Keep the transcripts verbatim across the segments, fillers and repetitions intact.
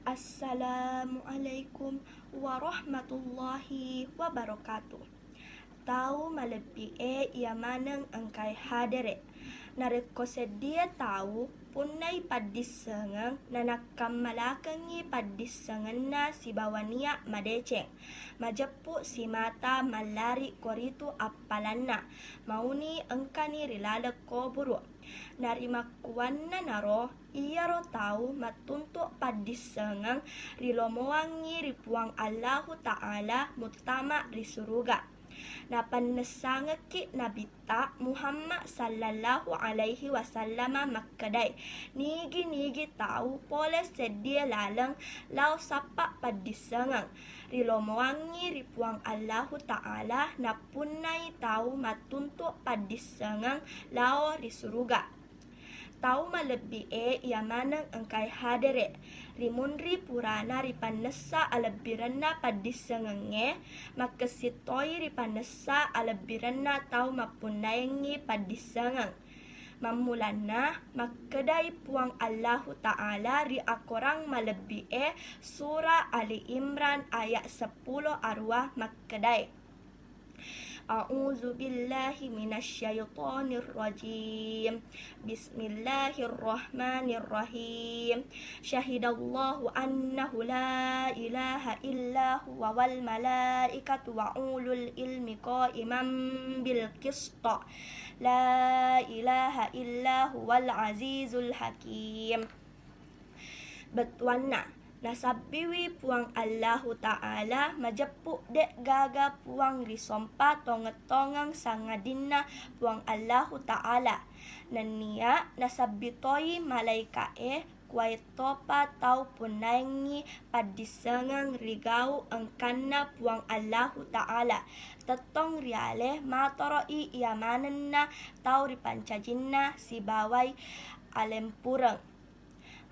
Assalamualaikum warahmatullahi wabarakatuh. Tau malebbi'e iya maneng engkae hadere. Narekko seddie tau punnai paddissengeng nanakkammalakengngi paddissengenna sibawa niya' madeceng, majeppu simata mallari koritu appalanna, mauni engkani ri laleng koburu. Narimakkuannanaro, iyaro tau mattuntu paddissengeng rilomoangngi ri Puang Allahu Ta'ala muttama ri suruga. Napannessangekki Nabitta Muhammad sallallahu alaihi wasallama makkedae, nigi-nigi tau pole seddie laleng lao sappa paddissengeng rilomoangngi ri Puang Allahu Ta'ala nappunnai tau mattuntu paddissengeng lao ri suruga. Tau malebbi'e iya maneng engkae hadere. Ri munri purana ripannessa alebbirenna paddissengengnge, makkessing toi ripannessa alebbirenna tau mappunnaengngi paddissengeng. Mammulanna, makkedai Puang Allahu Ta'ala ri akorang malebbi'e, Sura Ali Imran ayat seppulo aruwa makkedae. A'udzu billahi minasyaitonir rajim. Bismillahirrahmanirrahim. Syahidallahu annahu la ilaha illa huwa wal malaikatu wa ulul ilmi qaiman bil qist. La ilaha illa huwal azizul hakim. Bettuanna, nasabbiwi Puang Allahu Ta'ala majeppu de'gaga puang risompa tongeng-tongeng sangadinna Puang Allahu Ta'ala. Nennia nasabbi toi malaika'e kuwaettopa tau punnaengngi paddissengeng ri gau engkanna Puang Allahu Ta'ala. Tettong riale matoro'i iya manenna tau ripancajinna sibawai alempureng.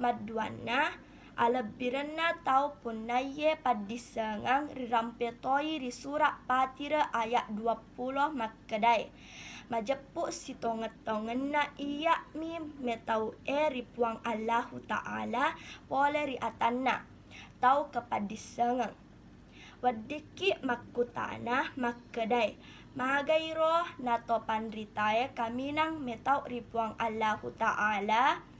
Madduanna, alebbirenna tau punnaiye paddissengeng rirampe toi ri sura Patire ayat duappulo makkedae, majeppu sitongeng-tongenna iya'mi metau'e ri Puang Allahu Ta'ala pole ri atanna tau kepaddissengeng. Weddikki makkutana makkedae, magairo nato panritae kaminang metau ri Puang Allahu Ta'ala?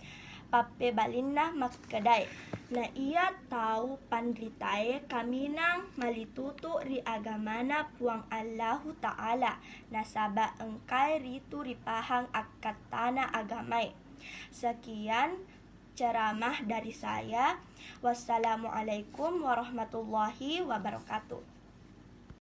Pappebalinna makkedae, na iya tau panritae kaminang malitutu ri agamana Puang Allahu Ta'ala, nasaba engkae ritu ripahang akkattana agamae. Sekian ceramah dari saya. Wassalamualaikum warahmatullahi wabarakatuh.